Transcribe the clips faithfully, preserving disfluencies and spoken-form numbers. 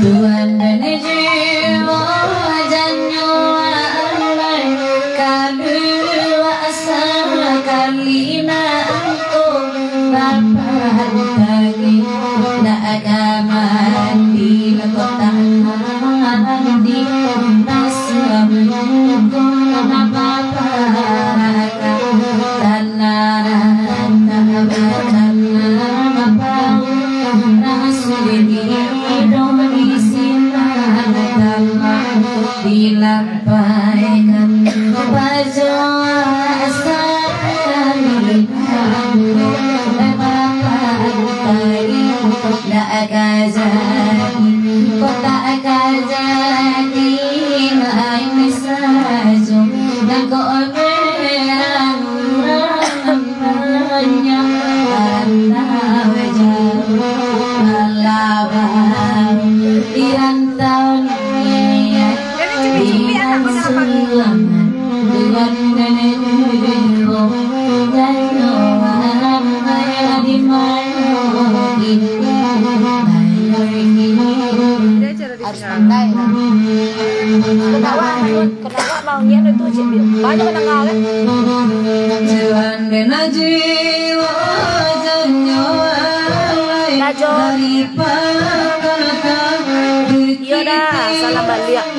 Tuan dan jiwa janyo alai, kalua sakali na angko bapak tagi, nak ka mandi, nak ka mandi, nak suami ko nak bapak. Harus pandai lah. Kenapa, kenapa mau niat itu, cik? Banyak mendengar, kan? Iyo dah, salam baliak.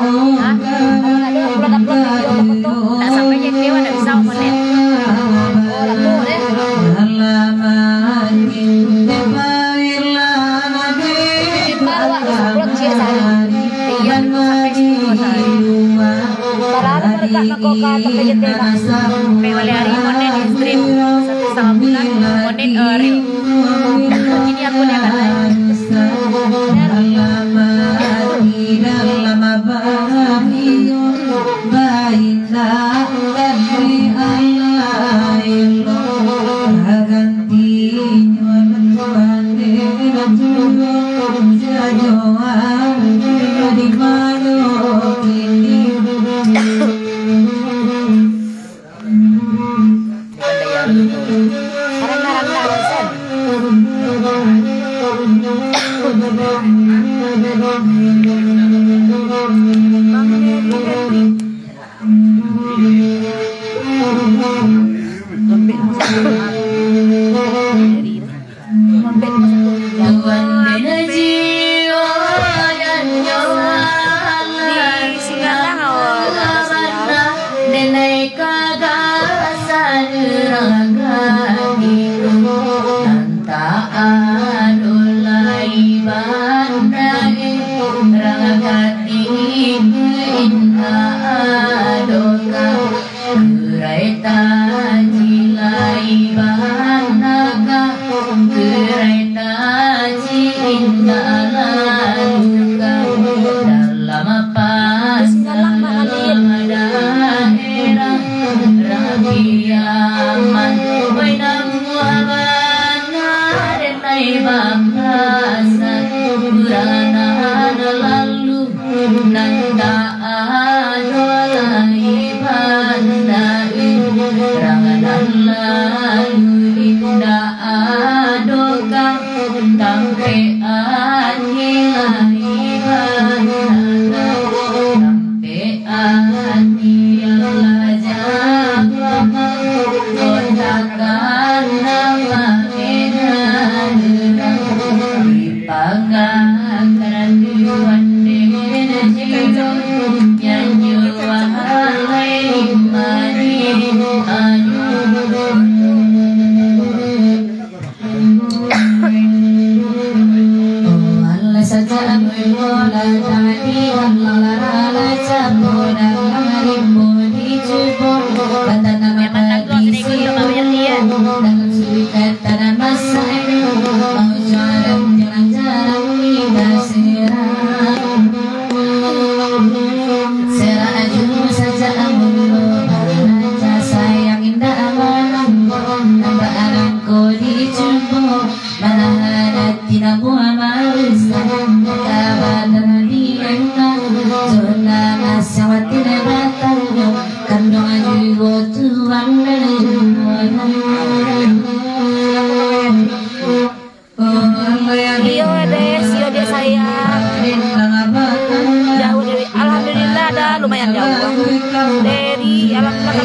Oh, Mak. Mereka, mereka. Ndak sampai jadi dewa, ndak bisa konek. Oh, laku deh. Jadi, baru awak bisa upload, cik, sehari. Iya, sampai situ sehari. Padahal mereka nak kau kata P J T, Kak. Sampai balik hari, konek di stream. Satu setengah bulan, konek, eh, reel. Jadi, aku dia kan. Di Singgalang awak. Denai ka gasa neraka itu, nan tak ado lai banda, rang katik indak ado ka, gerai taji lai banda ka, gerai taji indak lalu ka, dalam Singgalang, Mak Khalid. Daerah Rapiaman, wai namuah bana, denai bangasa, urang nan lalu, nan tak ado lai bana, urang nan lalu indak ado ka, tampek ati lai bana.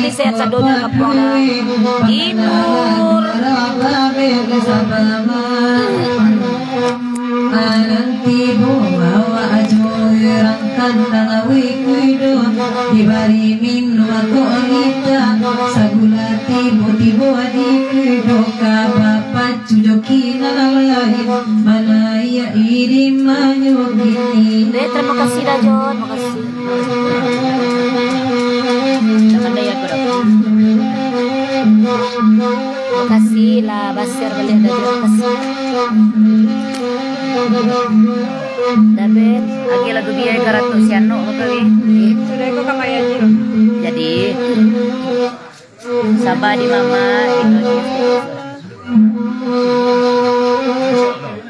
Sehat sadonyo kapuang timur. Anan tibo awak jo urang kandang awik kudo, dibari minum kok lita, sagula tibo-tibo di kudo ka bapacu jo kinalain, mana ia iri manyo kini. Deh, terima kasih dah, Jon. Makasih. Makasih lah, basiar baliak dah, makasih. Dah, Ben. Agiah lagu bia tigo ratuih sianok, apa, Wi? Sudah, iko kamari aja. Jadi, sabar di mama, gitu.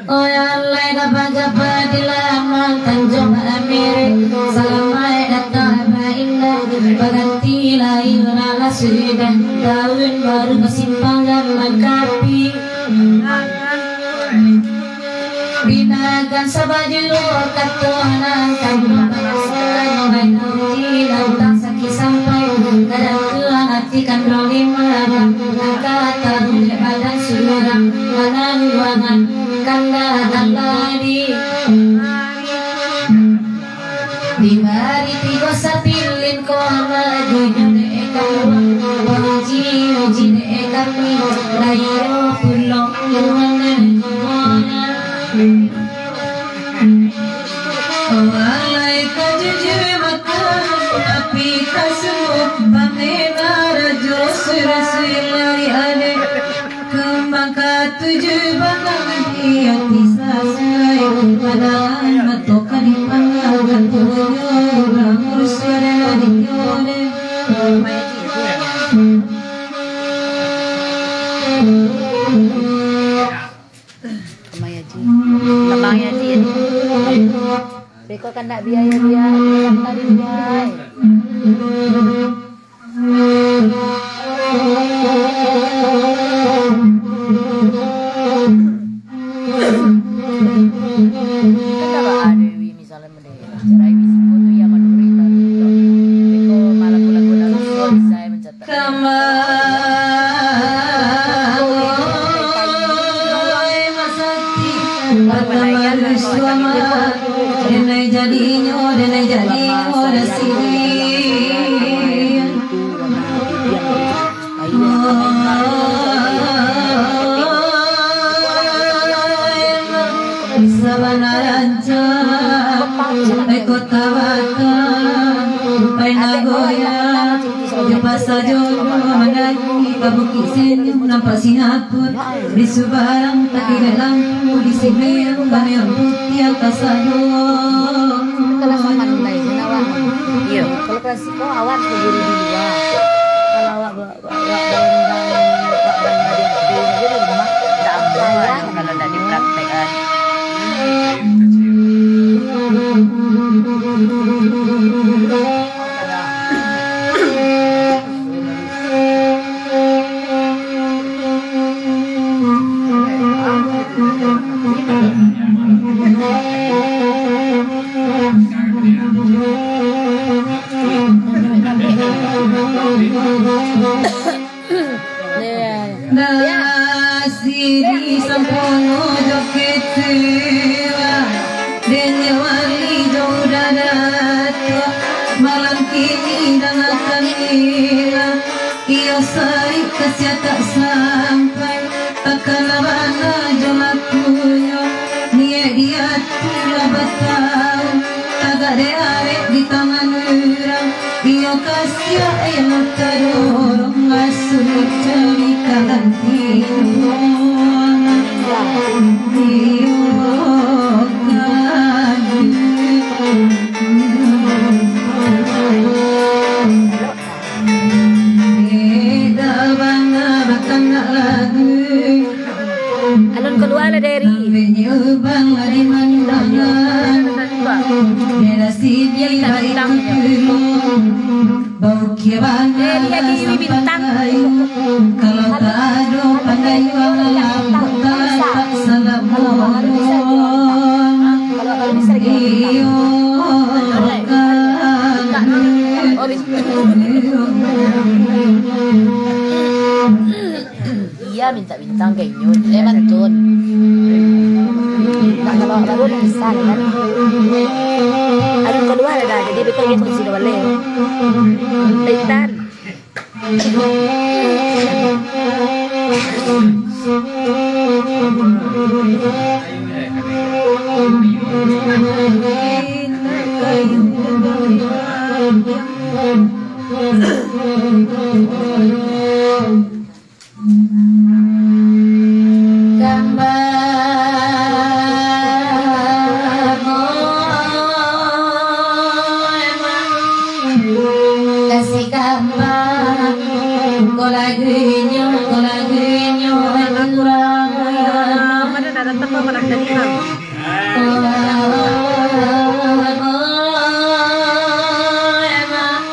Oi, alai gabah-gabah di laman Tanjung Amir, salamaik datang Abah Indah, baganti lahia lah sudah, taun baru basimpang jaman kapia. Pinagan sabaju kato nan kandung pangasakan, baik nanti datang sakik sampai, kadang tuan ati kandung lima, angka taruih badan surang, manang ruangan kanda abadi. Dibari tigo sapilin koma, dunyo dek kaluang, uji-uji dek kami, layo pulo iman dari kumona. Walai ka jujur mako, tapi ka sungguh, pamenah rajo surang-surang lai ade. Kumbang katuju banangan di ati sasuai, pandangan mato ka dipandang, katonyo urang rusuah dek adiknyo deh. Kamai Haji. Kamai Haji. Beko kandak biaya-biaya, kandak biaya. Kan dak baa Dewi misalnyo mode, cerai bisi ko tu yang manurut tadi tu. Beko malah lagu-lagu nan rusuah bisa mancatat. Kamai masakti, batambah rusuah mah. Denai jadinyo, denai jadinyo, dah sini. Sabana rancak, pai Kota Batam, pai Nagoya, jo Pasa Jogo, mandangi ka Bukik Senyum, nampak Singapura, di subarang takilek lampu, di sibeang baliang putiah kasado. Kalau sama nulai, gunawan. Iyo. Kalau klasik, oh, awak guru di luar. Kalau awak Ndak amuah kalau ndak dipraktekkan. Nasi disampono jo kecewa, denyo wali jo udah datuak, malam kini dangakan ila, iyo sarik kasiah tak sampai, takana bana jo lakunyo, niaik di ati lah batau, tagak dek arek di tangan urang. Iyo kasiah, iyo tadorong, asuh cari kagantian. Iyo kan. Beda bana bakanak lagu. Alun kalua lah dari. Bintang. Kalau tak ada pandai, tak salah. Kalau bisa, kalau bisa. Iyo, kan. Oh, bisa. Mintak bintang ka inyo, eh, mantun. Nak kalau baru dah pesan, kan? Aduh, kalua dah, jadi beko inyo kunci dah baleh. Intan. Kambang, oh, emang kasih kambang, ko lagunyo, ko lagunyo, kurang. Mana nak datang, mana nak datang? Oh, emang.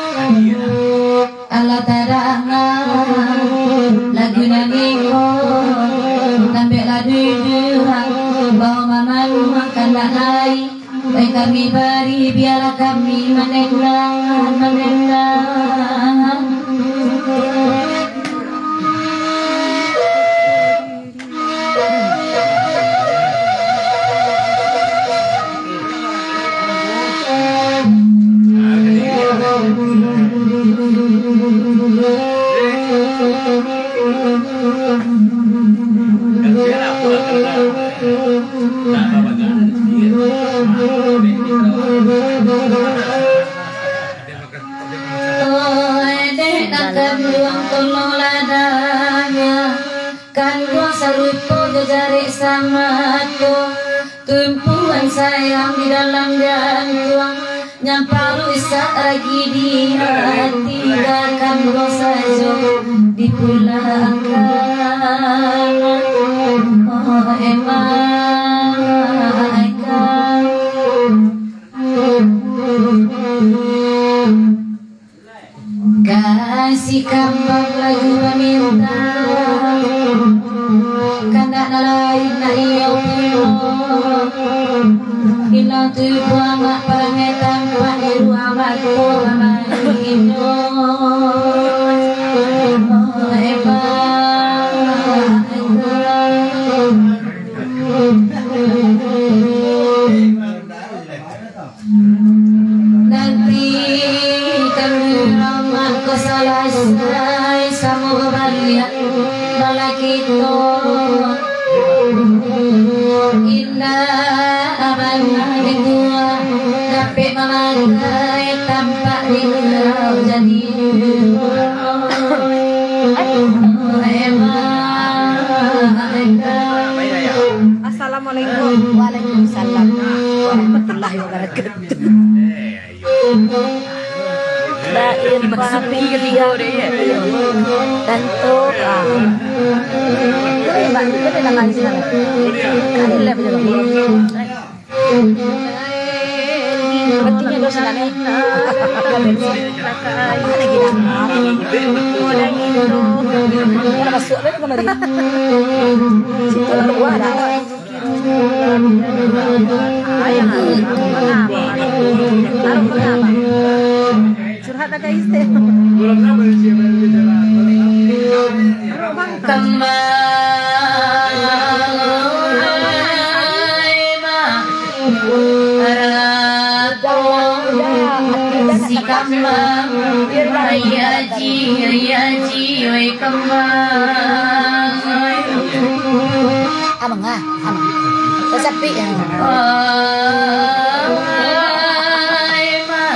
Alah tadanga lagu nan iko, tampek lah duduak, bao mamanuah kandak lai. Wai kami bari, bialah kami manenang, manenang. Oi, dek nan kanduang kono ladanya, kanduang sarupo jo jarek samato, tumpuan sayang di dalam jantuang, nyampang rusak agi di hati, kanduang sajo dipulangkan. Oh, emang kan. Kasih kambang lagu baminta, kandak nan lain nak iyo pulo. Ilang tubuah amak parangai tampak di ruang bato bamandido. Oh, hebat. Nanti kami ramah ko salasai samo babaliak, bala kito indak abana itu dapek mamakai tampak di urau jadi. Assalamualaikum. Waalaikumsalam warahmatullahi wabarakatuh. Baik, Pak Pi, tantu, ah. Baik, Pak Pi, kita dengan senang. Ada lab je lah. Pentingnya dosa ni. Mana kita? Kita masuk lagi kemari. Situ keluar dah. Ayah, taruh ke apa? Curhat dah, guys, deh. Kembali, Mak. Rapo si kambang, ai aji, ai aji, oi kambang. Amang ah, amang. Sasapi. Ai, Mak.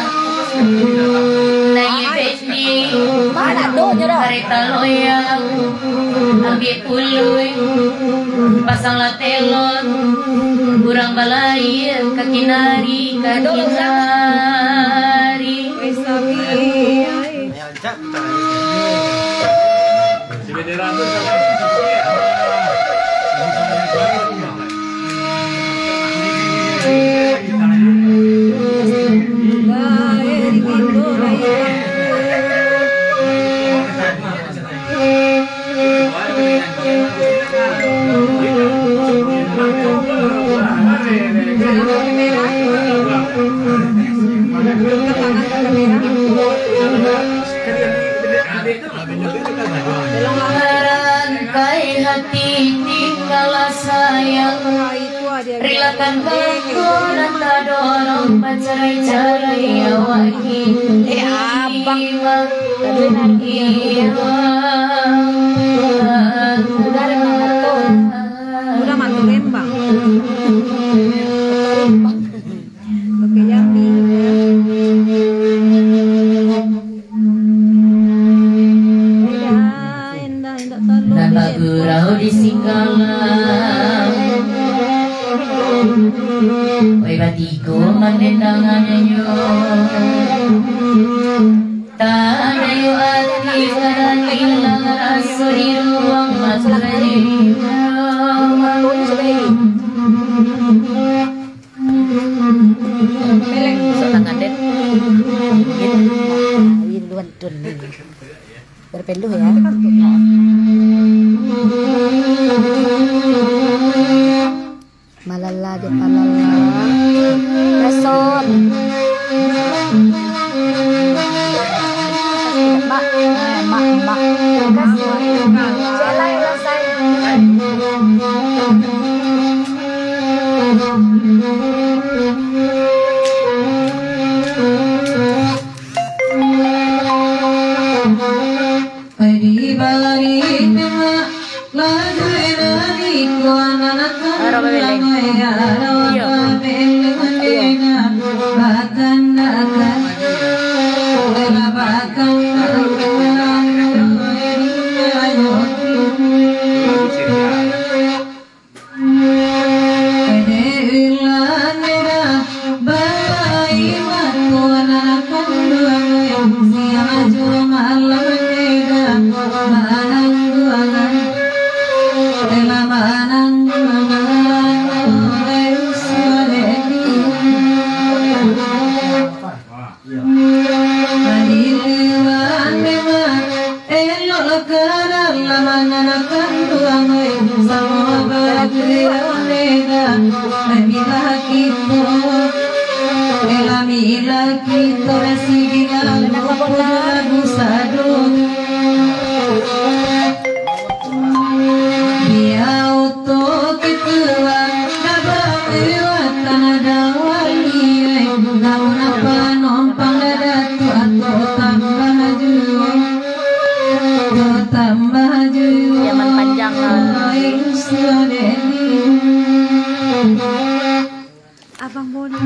Nai bek ni. Mana doh, nyo doh? Kareta loyang. Ambiak puluih, pasanglah telon, urang balaia ka kinari, ka kinari. Hati tinggallah sayang, relakan bako nan tadorong bacarai-carai awak kini. Eh, abang. Iya. Udah, udah, udah, udah, udah, udah, udah. Oke, Jambi. Indah, indah, indah, tolong. Nan bagurau di Singgalang, oi, batigo mandendangannyo. Tadayo ati, kadang ilang raso di ruang mato. Tangan den. Ayo duluan, Dun. Berpeluh, ya. Malala di palala. Resot. Mak, eh, mak, mak. Cek lai rasai. Di bari Elok lah ka dalam anak kanduang, samo bagai beda. Marilah kito, elamilah kito, rasi bilang lagu sadu. Biau to kituan, kabang liwatan ada wali, namun apa nompang dada tu atau tambah juo. Tambah juo. Zaman panjang lah. Abang Bola.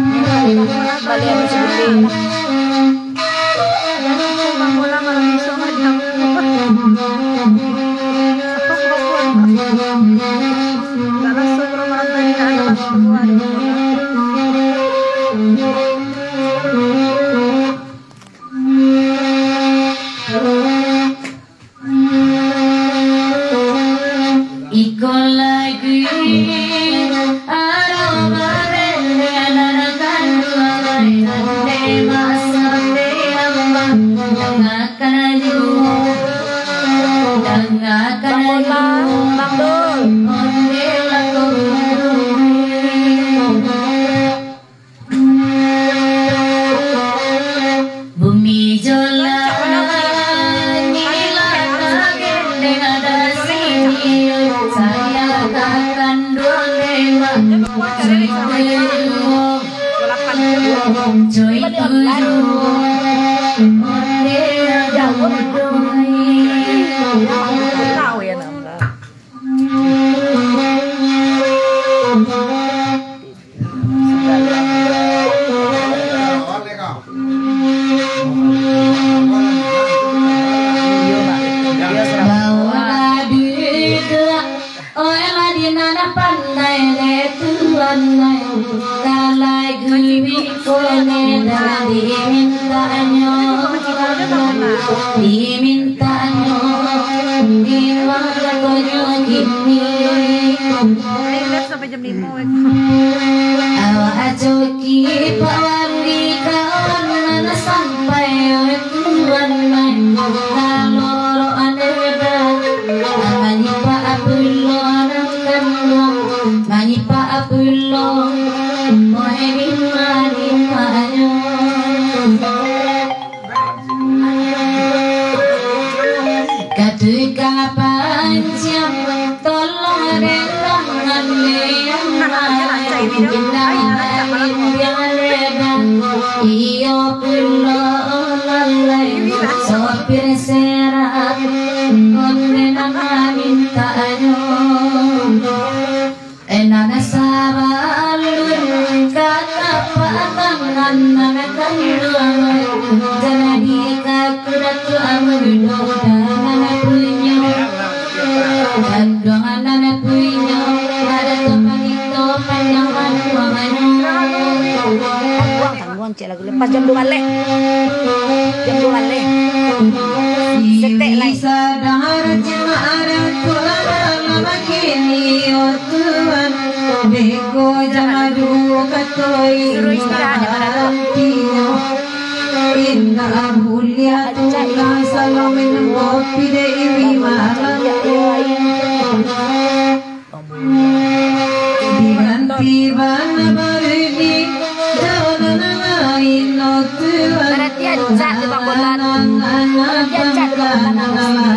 Balian sebutin. Abang Bola malam esok ada. Tak langsung kalau malam tadi tak ada masuk keluar. Iko lagu ado barende anak kanduang, ande masa ande amah, dangakan juo, dangakan juo, onde lako. Bumi jo langik lah tagendeng ado sini, sayang ka kanduang demak. Cuy tuju, onde ado doi. Bawa duit lah, oh, elah di nan pandai le tuan ai. Kalau gumi kone dah dimintanyo, dimintanyo, di mana konyo kini. Awak ajo kipak wandi kawan nan sampai tuan ai. Kalau roh ane dah, manyipak pulo nan kanduang, manyipak pulo, moe di manipaknyo. Katika panjang Indak lain yang beda, iyo pulo lalai, sopir serak, konde nan mintaknyo. Eh, nan sabalun ka tapak tangan nan kanduang, jadi ka kuda tu amudo nan punyo. Kanduang nan punyo, ada tu panito panjang anu manyo. Tangguang, cek lagu lepas jam dua baleh. Jam dua baleh. Setek lai. Sadang rajin ada tu lama makin iyo Tuhan. Beko jam adu katoi. Suruh istirahat, ya, Bang Datuk. Indak buliah tu lah, salamin kopi dek ini malam. Diganti bana baridi, jauh nan lain no Tuhan. Berarti ancak tu, Bang Bolan. Berarti ancak tu, Bang Bolan.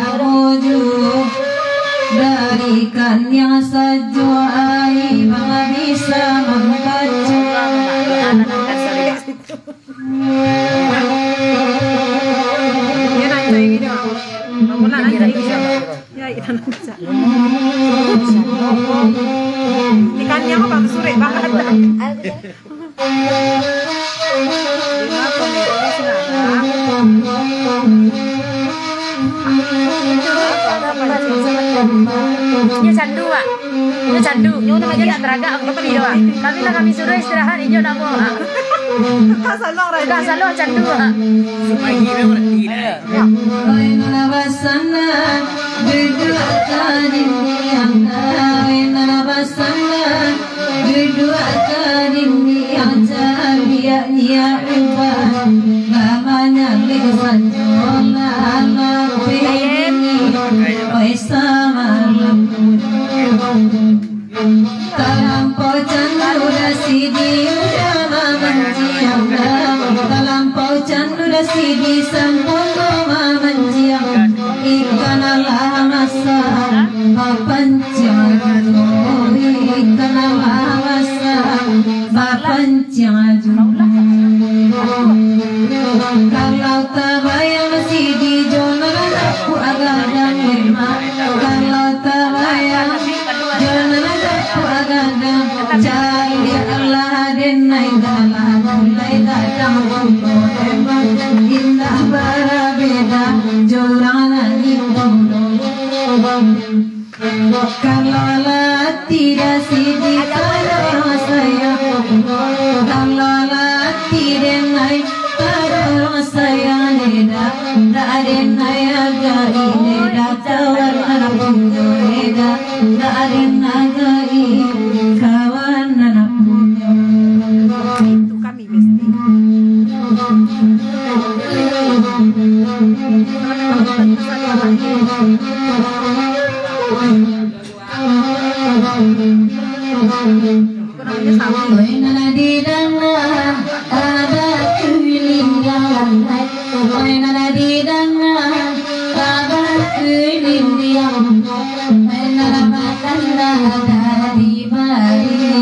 Dari kan yang sajo ai bang bisa mangkacu. Dia nak cari video. Kamu nak cari video. Ya, itu nak cari. Ikannya apa, Bang? Surek banget. Nyo candu, Wak. Nyo candu. Nyo nak taragak, Wak. Kami lah kami suruh istirahat, inyo nak mau, Wak. Tukang salon, Raja. Tukang salon candu, Wak. Oi, nana basana, duduak ka dinding, oi, nana basana. Duduak ka dinding, caliak nyiak ubah, bamanyalik sajo lah lapeh dingin, oi, samalam. Talampau candu dah sidi udah mamanciang dah, talampau candu dah sidi sampurno mamanciang. Ikan alah masak, bapanciang juo. Ikan alah masak, bapanciang juo. Kalau tabayang sidi jo nan dapua gadang lemak, kalau tabayang jo nan dapua gadang, caliak lah den ai, dalam gulai gadang pulo lemak. Indak barabeda jo urang nan itu. Kalau lah ati dah sidi tadorong sayang, kalau lah ati den ai tadorong sayang, deda, ndak den ai agai, deda kawan anak punyo, deda, ndak den agai kawan anak punyo. Itu kami. Oi, nan di danga, ada kuiling jalan, oi, nan di danga, ada kuiling diam, oi, nan makan dah dari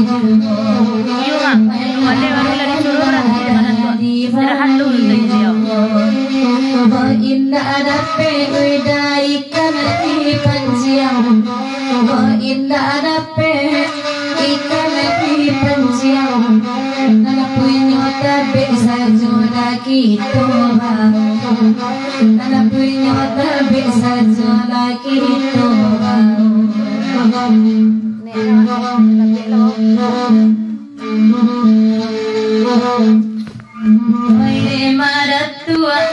Iyo, Mak. Wale, wale lah disuruh lah. Istirahat dulu, iyo. Indak dapek udah ikan dipanciang. Indak dapek ikan dipanciang. Nan punyo tabek sajo dah kito baru. Nan punyo tabek sajo dah kito baru. Oi dek madatuak,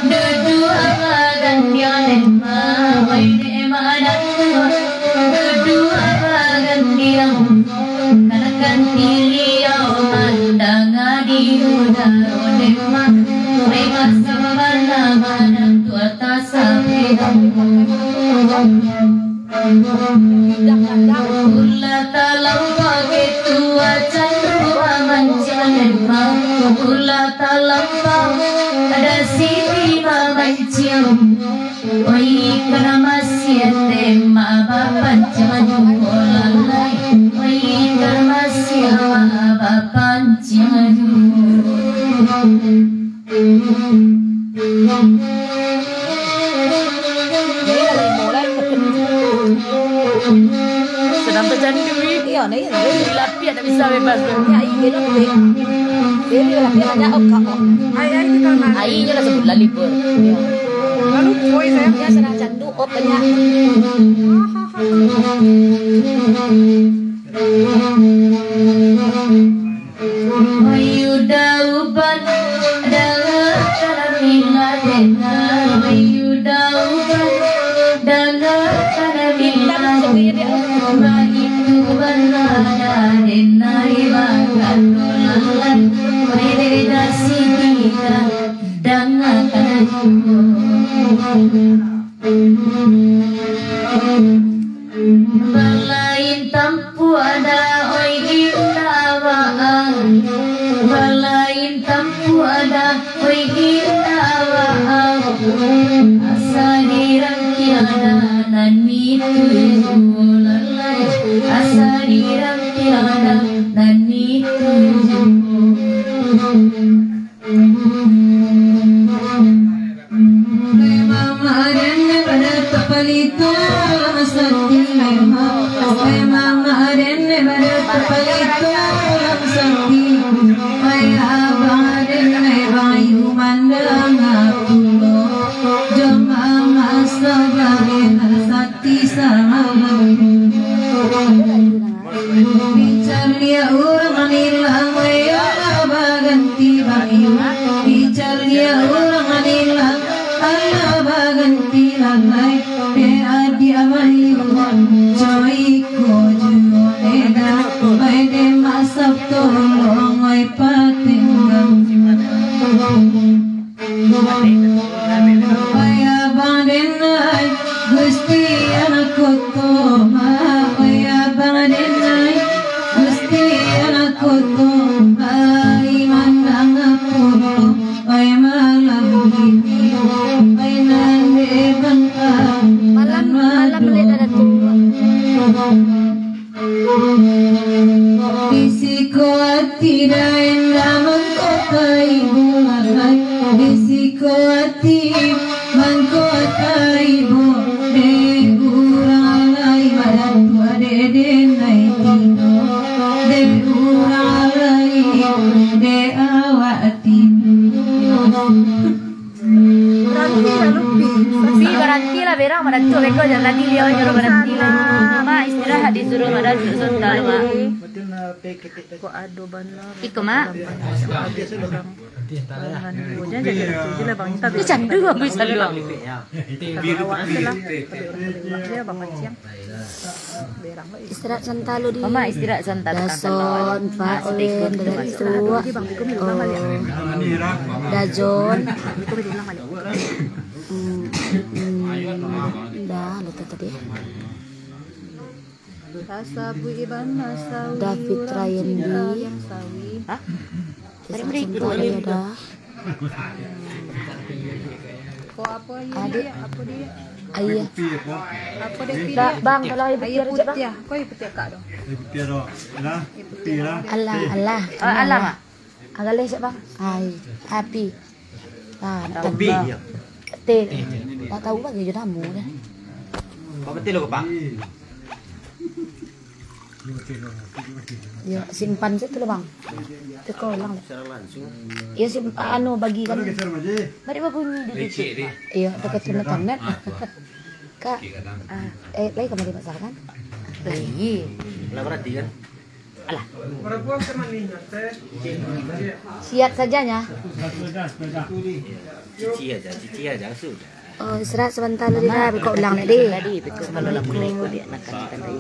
duduak bagandiang dek ma. Oi dek madatuak, duduak bagandiang. Kanakan diri au mandanga di udaro dek ma. Oi maso bana madatuak tasabih. Ulah talampau gitu acan dua manciang lembang. Ulah talampau ada sini mamanciang. Oi, kana masih temak bapanciang juo lalai. Oi, kana masih awak Sedang tercandu, wi. Iyo, nah, iyo. Dilapih tak bisa bebas. Ya, iya, lu, wi. Dia dilapih banyak, oh, kak, oh. Ai, ai, kita nak. Ai je lah sebut lah libur. Iyo. Lalu, boy, saya. Ya, sedang candu, oh, banyak. Balain tampuak dah, oi indak baa. Balain tampuak dah, oi indak baa. Asa dirangkiak dah nan itu juo lalai. Asa dirangkiak dah nan itu juo. Mamak den badato palito lam sati, mamak den badato palito lam sati. Ai abang den, ai bayu mandanga pulo, jo mamak sabagai sati samalam. Dicaliak urang manilang, weh, alah baganti bayu. Dicaliak urang manilang, alah baganti lalai. Dek adiak bayu, co iko juo eda. Weh, dek masak tolong, weh, patenggang. Oi abang den ai, Gusti anak koto ma. Oi abang den ai, Gusti anak koto ma. Iman nang pulo, oi malam kini, oi nan dek bangka. Malam, malam madu. Di siko ati daen lah mangkotai bulan, di siko ati mangkotai bu-, dek urang alai badatuak dek denai tido, dek urang alai dek awak tido. Baranti lah, Lupi. Pi, baranti lah, berang, Mak Datuak, beko jan tadi liau nyuruh baranti lah. Mak, istirahat disuruh Mak Datuak, sontak, Mak. Kok ado bana. Iko, Mak. Ih, candu aku selalu. Awak aja lah. Dia abang mancing. Istirahat santa lu di. Mama istirahat santa. Dason, Pak Wen, dari tu. Oh. Dajon. Hmm, hmm, dah, lah tu tadi. David Ryan di. Hah? Istirahat santa ya dah. Adik. Ayah. Bang, kalau air putiah, Bang. Air putiah, kak, dong. Air putiah, dong. Alah, alah. Ah, alah, Mak. Agak leh, Bang. Ai, api. Ah, kopi. Teh. Tak tahu bagi je nama dah. Kau betul lo, Pak? Ya, simpan situ lah, Bang. Teko ulang. Ya, sim-, anu, bagikan. Mari babunyi di YouTube. Iya, dekat internet. Kak, eh, lagi kemarin masalah kan? Lagi. Lah berarti kan? Alah. Siap sajanya. Cici aja, cici aja sudah. Oh, istirahat sebentar dulu dah, beko ulang tadi. Tadi, beko kalau lama ikut dia nak katakan tadi.